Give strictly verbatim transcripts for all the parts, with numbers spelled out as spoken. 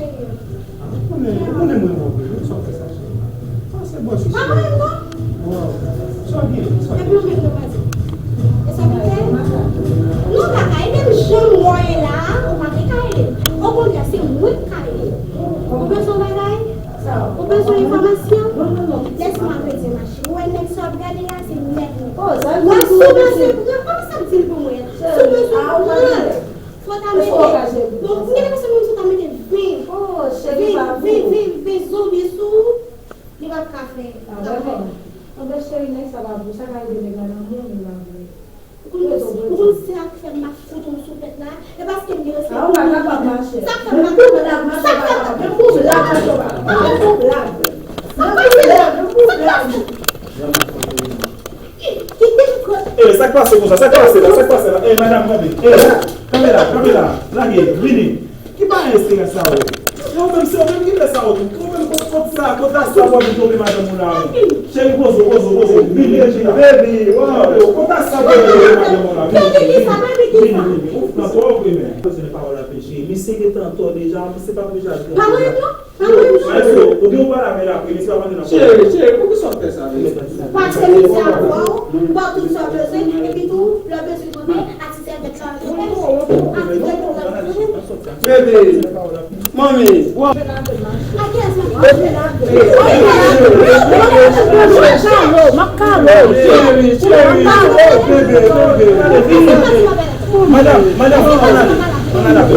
Ou konnen, ou konnen mwen renmen w, sa w fè sa, cheri. Sa se bò chouchou. Pa mwen non. Sa gen, sa gen. Epi ou menm nou pa di. E sa pou fè? Non, pa ka ede m, jan m wè w ye la, ou pa te ka ede m. Okontrè, se mwen k ka ede w. Ou bezwen bagay? Ou bezwen enfòmasyon? Lèse m ap redi, ma chérie. Ou wè nèg sa w ap gade la, se nèg mwen. Wè, si w bezwen pran, kòman sa m di l pou mwen? Si w bezwen pran, fò w ta mete, bon, m gentan panse menm si w ta mete ven, ven, ven, ven, ven zonbi sou ou, li p ap ka fè anyen. Anben cheri, nèg sa pa pou, sa ka rive nèg la nan moun li pa vle. Ou konn, ou konn sa k fè m ap fout ou sou tèt la? E paske m gen respè pou ou. Sa k fè m ap, sa k fè m ap, sa k fè m ap, sa k pase la? Sa k pase? Ki, ki, ki, ki, E, sa k pase konsa? Sa k pase la? Sa k pase la? E, madanm, kanpe. E, kanpe la, kanpe la. Lage, vini. Ki bagay estrès sa ou? E ou menm, se ou menm ki fè sa ou tou. Ou menm, kot, kot sa, kot sa w ap vin twonpe madanm ou la menm? Cheri, poze w, poze w, poze w. Vini, vini la. Baby, wow. Kot sa w ap vin twonpe madanm ou la? Vini, vini, vini. Vini, vini. Ou pran twòp wi, men. Poze pawòl anpil, cheri. Misye gentan antò deja, misye p ap vin jwenn. Pa mwen non. Pa mwen non. Maestro, ou gen yon pale avè l apre, misye p ap antre nan pwoblèm. Cheri, cheri, poukisa w fè sa, baby? Paske misye avè w, ba w tout sa w bezwen, epi tou, lè w bezwen konnen, Bebe, manmi, w ap Madanm, madanm, ann ale, ann ale.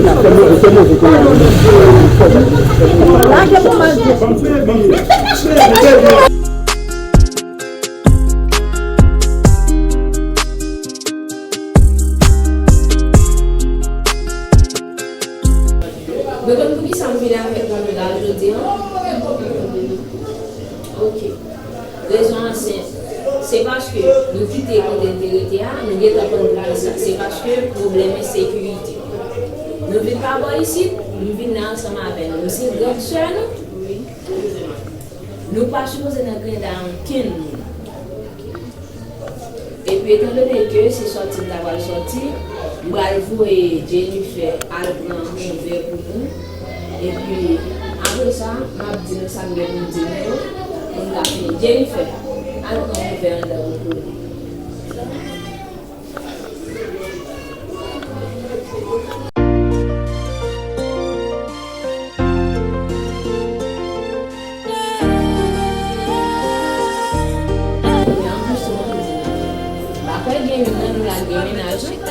Lage pou m al di. Nou konn poukisa m vin avèk nou la jodi a? Ok. Rezon an senp. Se paske nou kite kote n te rete a, nou gentan konn poukisa. Se paske pwoblèm ensekirite. Nou vin pa bò isit, nou vin la ansanm avè nou. Nou se gran sè nou. Nou pa sipoze nan grenda ankenn moun. Epi, etandone ke se sòti m ta pral sòti, m pral voye Jennifer al pran yon vè pou nou. Epi, apre sa, m ap di nou sa m gen pou m di nou yo, pou m ta fini. Jennifer, al pran yon vè anndan pou nou. Anplis, tou moun di, m pa kwè gen youn nan nou la gen mennaj, wi. Nou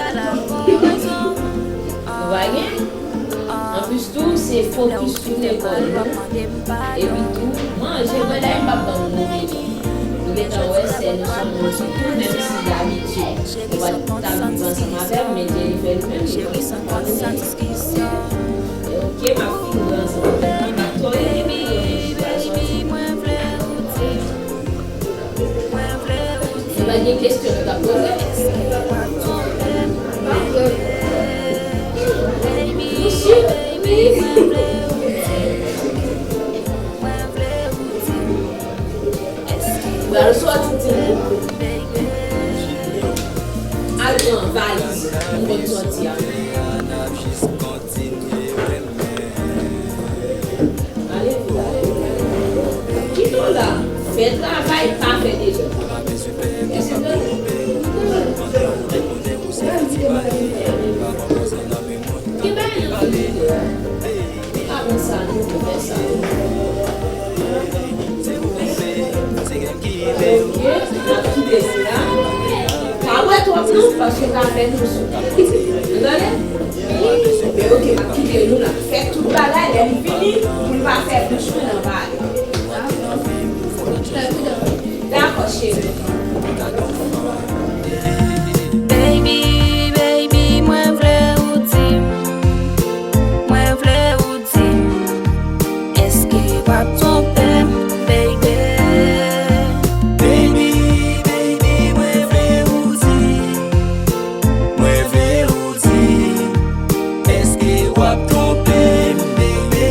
pa gen? Anplis tou, se fokis sou lekòl nou. Epi tou, manje, mwen dayè m p ap ban nou move non. Nou gentan wè sè nou se yon moun ki tou, menm si dabitid nou pa t ap viv ansanm avè m, men Jennifer li menm, li konn sa k ap vini. Ok, m ap fin ansanm avè m. Anatòl, li menm, li pral sòti. Nou pa gen kesyon nou t ap poze? Misye, pral sòti timoun. Al pran valiz, m konn sòti a. Kite w la. Fè travay, pa fè dezòd. Èske w tande? Ki bagay nan figi w? Pa konn sa nou pou fè sa. Ok, n ap kite l la. Pa bwè twòp non, paske l ka fè nou sou. Ou tande? Ebyen, ok, m ap kite nou la. Fè tout bagay, lè m vini, pou n pa fè bouch mwen nan pale. Dakò, cheri. Baby, baby, mwen vle ou di m, mwen vle ou di m, èske w ap twonpe m, baby? Baby, baby, mwen vle ou di m, mwen vle ou di m, èske w ap twonpe m, baby?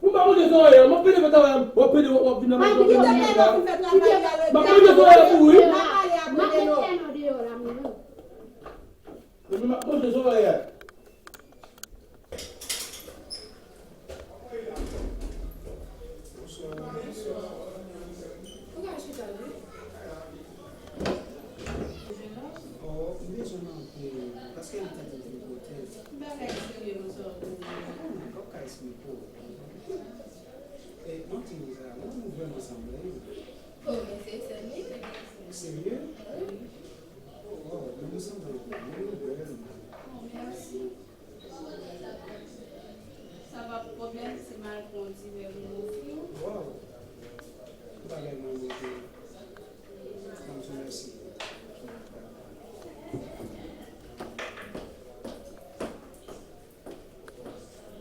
Pou m pa monte sou anyen, m ap pede fè travay la, w ap pede, w ap vin nan mache, w ap vin nan mache la. M ap monte sou anyen pou ou, wi. Epi m ap monte sou anyen. Ou ka chita, wi. Oh, m bezwen nan anpil, paske m tande tripotè. Bagay serye konsa pou ou. Oh my God, ka esplike w. E, mwen di nou sa, mwen nou vrèman sanble. Oh, men se sèl li. Serye? Wi. Oh, men nou sanble anpil, men nou bèl. Oh, mèsi. Sa pa pwoblèm, se malkondi, men ou move. Wow. Bagay mwen move. Mwen di mèsi.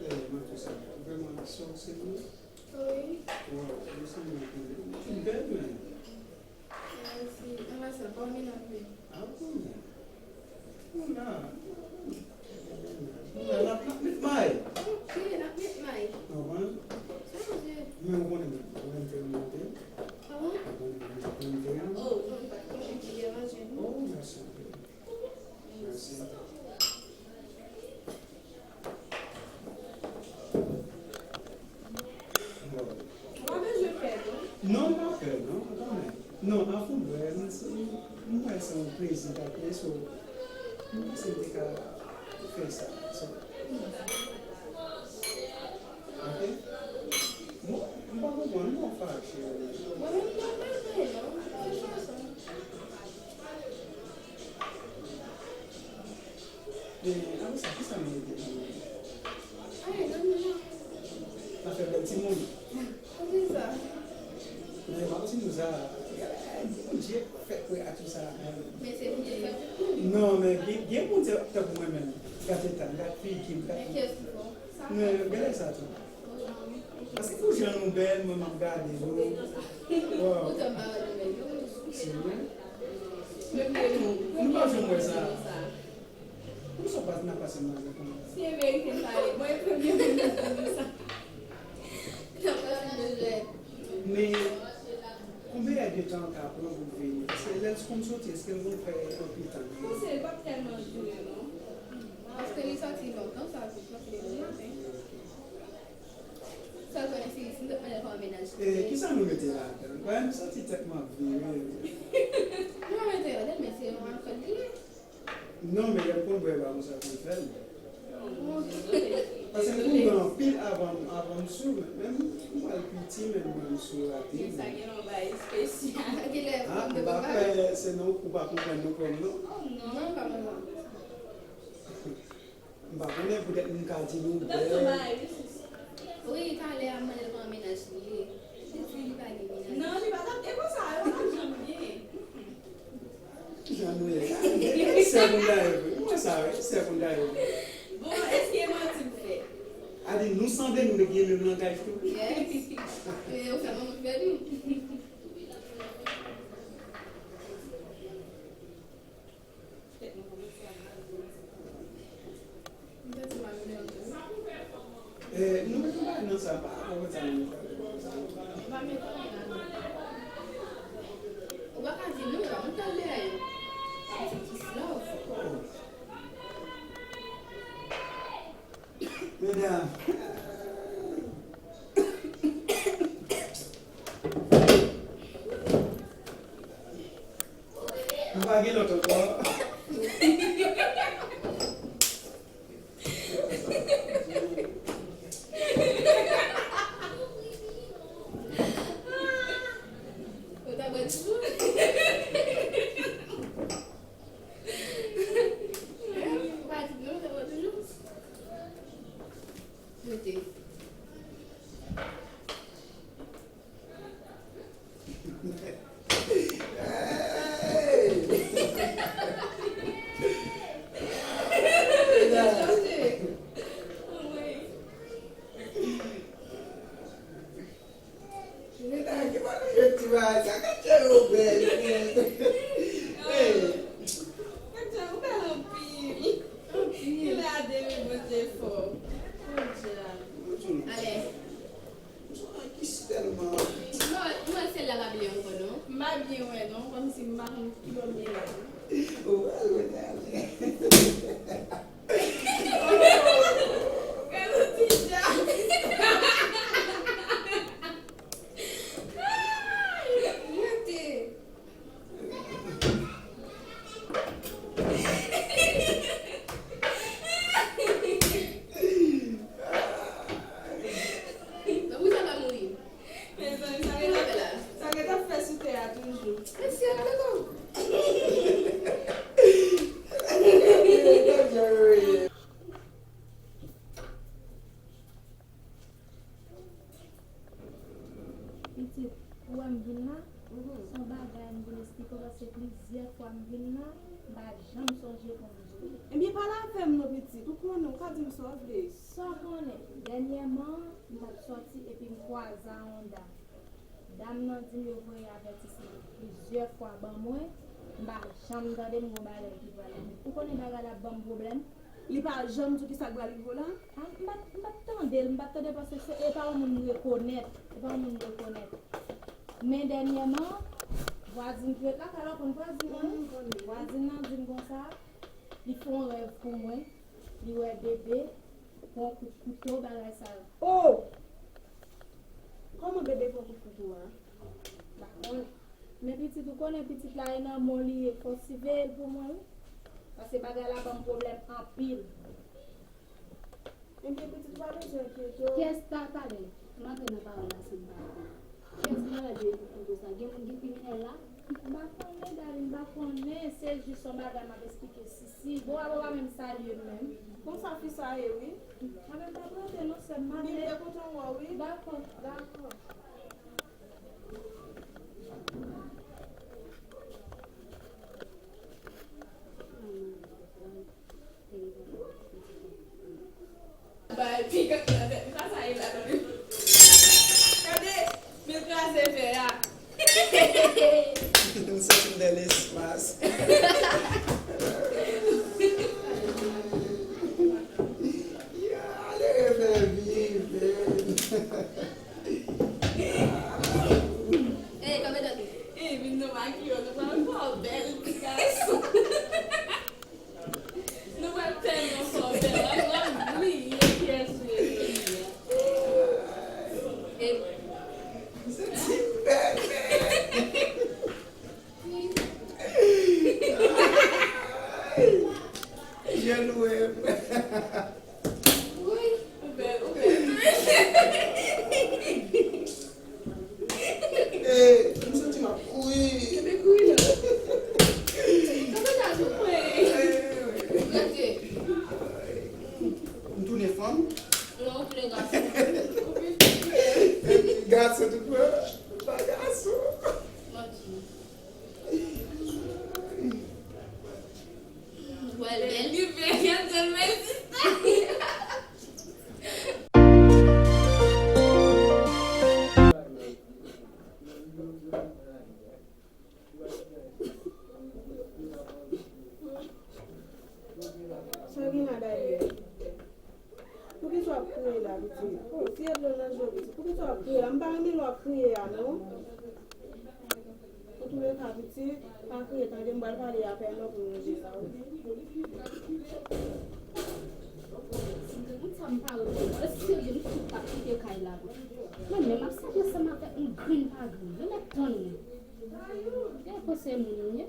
Eh, mwen tou sa. Vrèman, sè w se nou? Wi. Wow, nou sanble anpil. Ou bèl, men. Mèsi. Anba sa, pa w vin ap vin. Ah, ou konnen. Ou la. Ou la, n ap, n ap met may. Ok, n ap met may. Ou konprann? Sa manje? Men ou konnen, ou konnen m te renmen te. Ah bon? Ou konnen, ou konnen m te renmen. Oh, non, m pa t konnen ki te manje, non. Oh, mèsi anpil. Mèsi. Ou pa bezwen pè, non. Non, m pa pè, non, ou konnen. Non, anfen, m wè, m, m, m wè se yon plezi, dakò, so, m panse m te ka fè sa, so. Ok? Bon, m pa konprann, m pa fache. Mwen menm, m pa bezwen, non, de tout fason. Men, apre sa, kisa nou rete nan men? Anyen, nan men an. N ap fè bèl timoun. Poukisa? Men, w ap di nou sa, Bondye fèk kreati sa. Men se Bondye fèk tout moun. Non, men gen, gen Bondye tankou mwen menm. Gade tan, gade figi m, gade. Men kiyès ki fè w sa? Men, gade sa tou. Paske pou jan nou bèl, mwen m ap gade nou. Wow. Poutan m pa wè nou menm, non. Serye? Men pou nou, nou pa janm wè sa. Pou sa pa t nan pase manje konsa. Si e verite m pale, mwen e premye moun ki di nou sa. Nan pase manje. Men, konbyen èdtan l ka pran pou l vini? Paske lè l konn soti, èske l konn fè anpil tan? Panse l p ap tèlman dire, non. Paske li soti lontan, sa, se trant minit maten. Sa w konnen, si, si m t ap mande l kòman mennaj li ye. Eh, kisa nou mete ladan? Bagay m santi tèt mwen ap vire. Nou pa mete ladan, men se yon alkòl li ye. Non, men lè m konn bwè, e pa konsa pou m fè l. Paske m konn bwè anpil avan, avan m sou, men m, m pral piti, men m sou rapid. Men sa gen yon bagay espesyal. Sa gen lè. Ah, m pa kwè se non, ou pa konprann nou kòm non. Oh, non. Non, pa konprann. M pa konnen, poutèt m ka di nou bèl. Wi, talè a m mande l kòman mennaj li ye. Li di li pa gen mennaj. Non, li pa t ap, e konsa, yo pa t janm gen. Kijan nou ye? Sè konn daye vre. Ou wè sa, wi, sè konn daye vre. Bon, èske e manti m fè? A di, nou sanble, nou gen menm langaj tou. Yes. Men ou fè manman m pèdi. Eh, nou mete bagay nan sa, pa rapò avèk sa nou mete. Ou pa ka di non, pa mete l dèyè yo. Sa se kiss love. Medam. M pa gen lòt ankò. Ou ta bwè ti jou? Ou pa di non, ou ta bwè ti jou? Mete. Nena, ki bò nou jwenn ti bagay sa? Gad jan yo bèl, men. Hey. Gad jan ou bèl anpil. Anpil. Gade, men Bondye fò. Bondye. Ale. Non, kòmsi m pa konn ki bò m ye la. Ou pral rete ale. Gade ti jan. Ay, rete. Nan pou sa pa mouri. Mezanmi, sa gentan, sa gentan fè sou tè a toujou. Mesye, gade tou. Pitit, ou wè m vin la? Se yon bagay m vin esplike w, paske plizyè fwa m vin la, m pa janm sonje pou m di w. Ebyen, pale avè m non, pitit. Ou konnen, ou ka di m sa w vle. Sa w konnen, dènyèman, m t ap sòti epi m kwaze a yon dam. Dam nan di m yo voye avètisman plizyè fwa ban mwen, m pa janm tande m gon bagay ki pral rive. Ou konnen bagay la ap ban m pwoblèm? Li pa janm di w kisa k pral rive w la? A, m pa t, m pa t tande l, m pa t tande paske se, e pa yon moun m rekonèt, e pa yon moun m rekonèt. Men dènyèman, vwazin ki ret lakay la, ou konn vwazin nan, wi. Vwazin nan di m konsa, li fè yon rèv pou mwen, li wè bebe, pran kout kouto, bagay sa yo. Oh! Kòman bebe pran kout kouto a? M pa konnen. Men pitit, ou konnen pitit la e nan men w li ye, fò w siveye l pou mwen, wi. Paske bagay la ban m pwoblèm anpil. Ebyen, pitit, ou pa bezwen enkyete w. Kiyès ta talè? M antre nan pawòl la si m pa konnen. Kiyès ki talè te ekri konsa? Gen moun ki kriminèl la? M pa konnen, Darline, m pa konnen. Se jis yon bagay m ap esplike Sisi. Bon, apre w pa menm salye m menm. Konsa fi sa ye, wi. Mwen menm m p ap rete non, sè m, m ale. Li te kontan wè w, wi. Dakò, dakò. Bay pikan nan tèt li, sa sa ye la, tande? Tande? Men l kraze vè a. M santi m nan lespas. Yo, ale fè viv, men. Ey, kanpe tande. Ey, vin nou makiye w, nou pral fè w bèl, ti gason. Nou pral tèlman fè w bèl, w ap, w ap bliye kiyès ou ye jodi a. Ey. M santi m bèl, men. Jèn ou wè m. Woy, ou bèl, ou bèl. Eh, m santi m ap kouri. Kenbe kouri la. Kanpe ta tou mwen. Rete. M tounen fanm. Non, ou tounen gason. Gason tout bon. M pa gason. Manti. Wè l bèl. Li bèl, gade l, men sista. Sa gen la, Dayè? Poukisa w ap kriye la, pitit? Oh, si e dlo nan je w, pitit, poukisa w ap kriye la? M pa renmen lè w ap kriye a, non. Antouleka, pitit, pa kriye, tande, m pral pale a Pè Nò pou nou regle sa, wi. Si m te konn sa, m pa ret la. Wè serye, nou tout t ap kite kay la, wi. Mwen menm, m ap sèvi ansanm avèk nou, grenn pa grenn. Yo mèt tann mwen. Gade konsèy moun yo ye.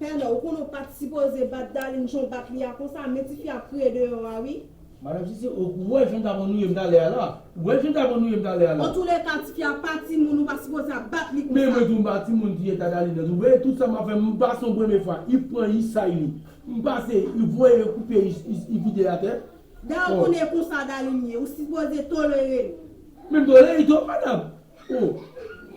Pè Nò, ou konnen w pa t sipoze bat Darline jan w bat li a konsa, men tifi ap kriye deyò a wi. Madanm Sisi, ou wè jan w t ap annwiye m talè a la? Ou wè jan w t ap annwiye m talè a la? Antouleka, tifi a pa timoun, ou pa sipoze ap bat li konsa. Men mwen tou m pa timoun, ti eta Darline nan tou. Ou wè tout sa m ap fè, m pase yon premye fwa, li pran, li say li. M pase, li voye koupe, li, li, li vide atè. Dayè ou konnen e konsa Darline ye, ou sipoze tolere l. Men m tolere l tou, madanm. Oh,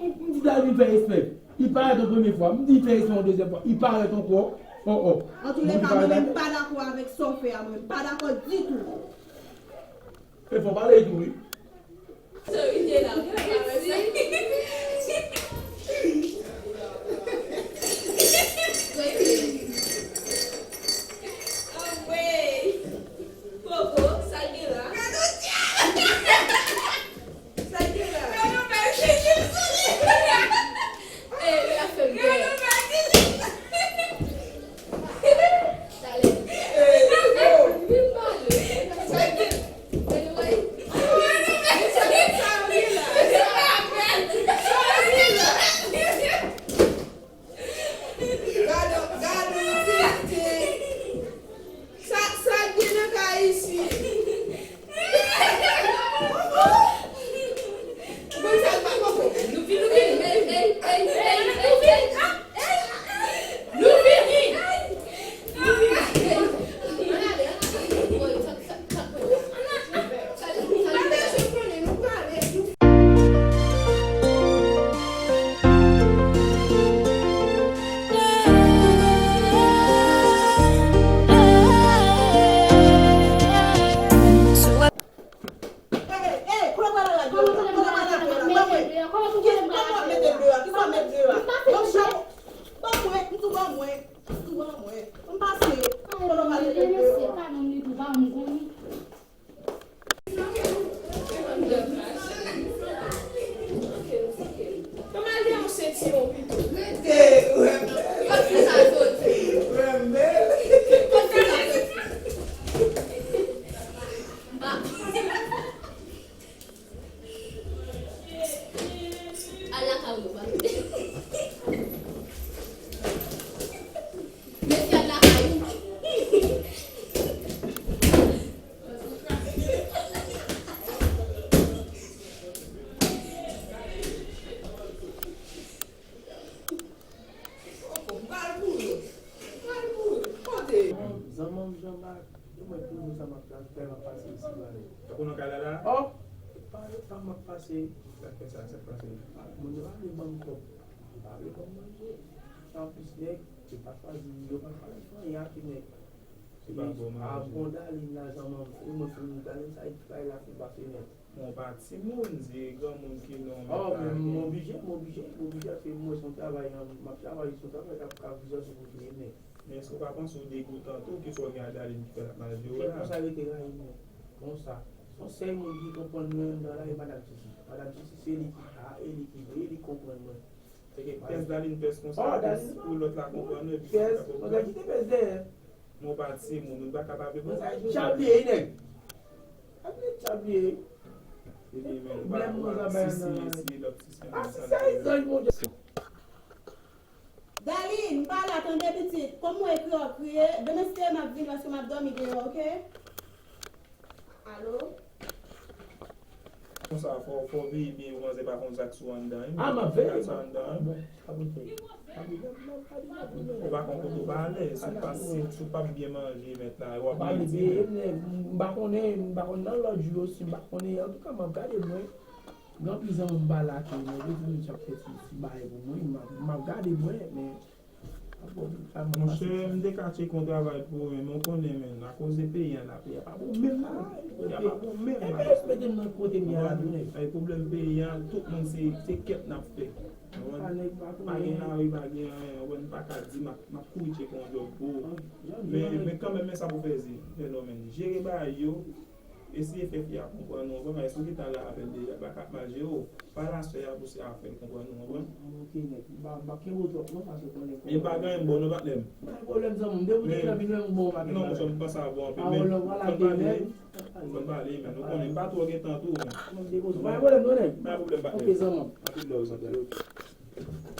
m, m di Darline fè respè. Li parèt yon premye fwa. M di fè respè yon dezyèm fwa. Li parèt ankò. Oh, oh. Antouleka, mwen menm m pa dakò avèk sa w fè a, mwen. M pa dakò ditou. E fò w pale tou, wi. Sorry, Jela, ou genlè pa wè sa. Anmwey! Koko, sa gen la? Gade w dyab! Sa M ap travay, m ap pase isi la. Tankou nan kay la la? Oh! E pa, e pa m ap pase. Sa k fè sa, sa k pase? Moun yo pa vle ban m kòb. Yo pa vle ban m manje. Anplis, nèg, yo pa chwazi, yo pa chwazi fanyan ak nèg. Se pa bon manje. Bon, Dalin la, zanmanm, e mwen fini Dalin sa, e travay la fin pase nèt. Bon, pa timoun, se granmoun ki non. Oh, men m oblije, m oblije, m oblije, se mwen, se yon travay, m ap travay, se yon travay k ap, k ap vizyon sou pou fini, men. Men èske w pa panse w degoutan tou, ki fè w gen Adalin ki fè l ap mal jere w la? Konsa rete rayi mwen. Konsa. Se yon sèl moun ki konprann mwen nan la, e Madanm Sisi. Madanm Sisi, se li ki a, e li ki vre, e li konprann mwen. Se ke pyès Dalin pyès konsa, pou lòt la konprann, epi pyès, mwen ka kite pyès dèyè. Mwen pa timoun, nou pa kapab Mwen sa chabliye, nèg. Chabliye, chabliye. Epi men nou pa wè Sisi, si lòt Sisi. Ah, Sisi, a zanj, mon Dye. Dalin, m pa la tande pitit. Kòm mwen ekri w ap kriye, demen si Dye vle m ap vin paske m ap dòmi deyò, oke? Alo? Konsa, fò, fò w veye byen pou manzè pa konn sa k sou anndan, wi. Ah, m ap veye. Sa anndan, wi. Ou pa konn kote w pa alèz, si w pa, si, si w p ap byen manje, mèt la, w ap byen di. M pa konnen, m pa konn nan lòt jou yo, si m pa konnen, antouka, m ap gade mwen. Gen anpil zanmi m pa la ke mwen, yo di m ap fè ti, ti bagay pou mwen, m ap, m ap gade mwen, men, Monchè, m te ka tcheke yon travay pou ou, men w konnen, men, akoz de peyi a n ap ye a, pa bon menm la. Peyi a pa bon menm la. Epi yo mete m nan kote m ye a la tou, nèg. Ay, pwoblèm peyi a, tout moun se, se kèt n ap fè. Pa gen lari, pa gen anyen, w konprann, m pa ka di m ap, m ap kouri tcheke yon djòb pou ou. Men, men kanmenm, men sa pou fè, fenòmèn. Jere bagay yo, eseye fè fi a konprann ou, w konprann, si w gentan la avè l deja, l pa ka ap mal jere w. Pale a sè a pou sè a fè l konprann ou, konprann? Ok, nèg. M pa, m pa kenbe w twòp non, paske w konnen. Men pa gen anyen, m bon non, patnè m. Pa gen pwoblèm, zanmi m. Depi w te vin wè m, m bon, patnè m. Non, monchè, m panse a bon anpil, men fò n pale, fò n pale, men ou konnen, m pa twò gen tan tou, men. Pa gen pwoblèm non, nèg. Pa gen pwoblèm, patnè m. Ok, zanmi m. Anpil love, zanmi m.